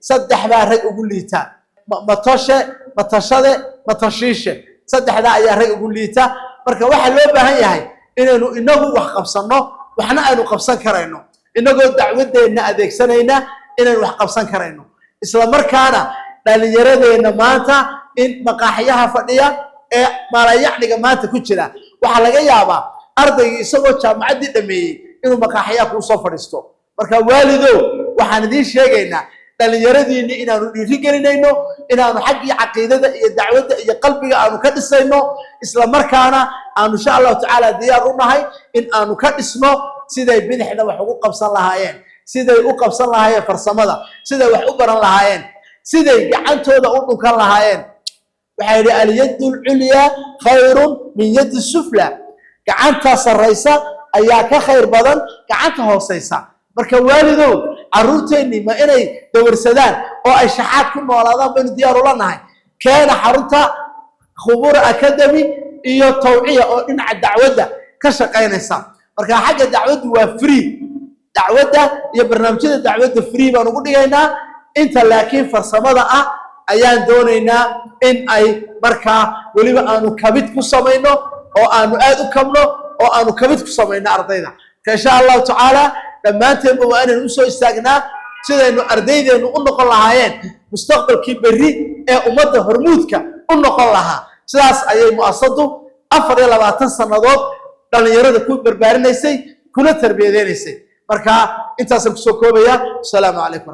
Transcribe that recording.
Saddex baa rag ugu liita: matoshe, matashade, matashiishe. Saddexdaa ayaa rag ugu liita. Marka waxaa loo baahan yahay inaynu inagu wax qabsanno, waxna aynu qabsan karayno, inagoo dacwadeenna adeegsanayna inaynu wax qabsan karayno, isla markaana dhalinyaradeenna maanta in maqaaxiyaha fadhiya ee maalayacniga maanta ku jira, waxaa laga yaabaa ardaygii isagoo jaamacaddii dhameeyey inuu maqaaxiyaha kuu soo fadhiisto. Marka waalidow, waxaan idiin sheegaynaa dhalinyaradiinni inaanu dhiiri gelinayno, inaanu xaggii caqiidada iyo dacwadda iyo qalbiga aanu ka dhisayno, isla markaana aanu insha Allahu tacaala diyaar u nahay in aanu ka dhisno siday bidixda wax ugu qabsan lahaayeen, siday u qabsan lahaayeen farsamada, siday wax u baran lahaayeen, siday gacantooda u dhunkan lahaayeen. Waxaa yidhi: اليد العليا خير من يد السفلى. Gacanta sarraysa ayaa ka khayr badan gacanta hoosaysa. Marka waalidow, carruurteennii ma inay dawarsadaan oo ay shaxaad ku noolaadaan baynu diyaar ula nahay? Keena xarunta Khubura Academy iyo tawciya oo dhinaca dacwadda ka shaqaynaysa. Marka xagga dacwaddu waa free. Dacwadda iyo barnaamijyada dacwadda free baan ugu dhigaynaa inta, laakiin farsamada ah ayaan doonaynaa in ay markaa weliba aanu kabid ku samayno oo aanu aad u kabno oo aanu kabid ku samayno ardayda. Marka insha Allahu tacaala dhammaanteenba waa inaynu usoo istaagnaa sidaynu ardaydeennu u noqon lahaayeen mustaqbalkii berri ee ummadda hormuudka u noqon lahaa. Sidaas ayay mu'asasadu 24 sannadood dhallinyarada ku barbaarinaysay, kuna tarbiyadeynaysay. Marka intaasaan kusoo koobaya. Asalaamu calaykum.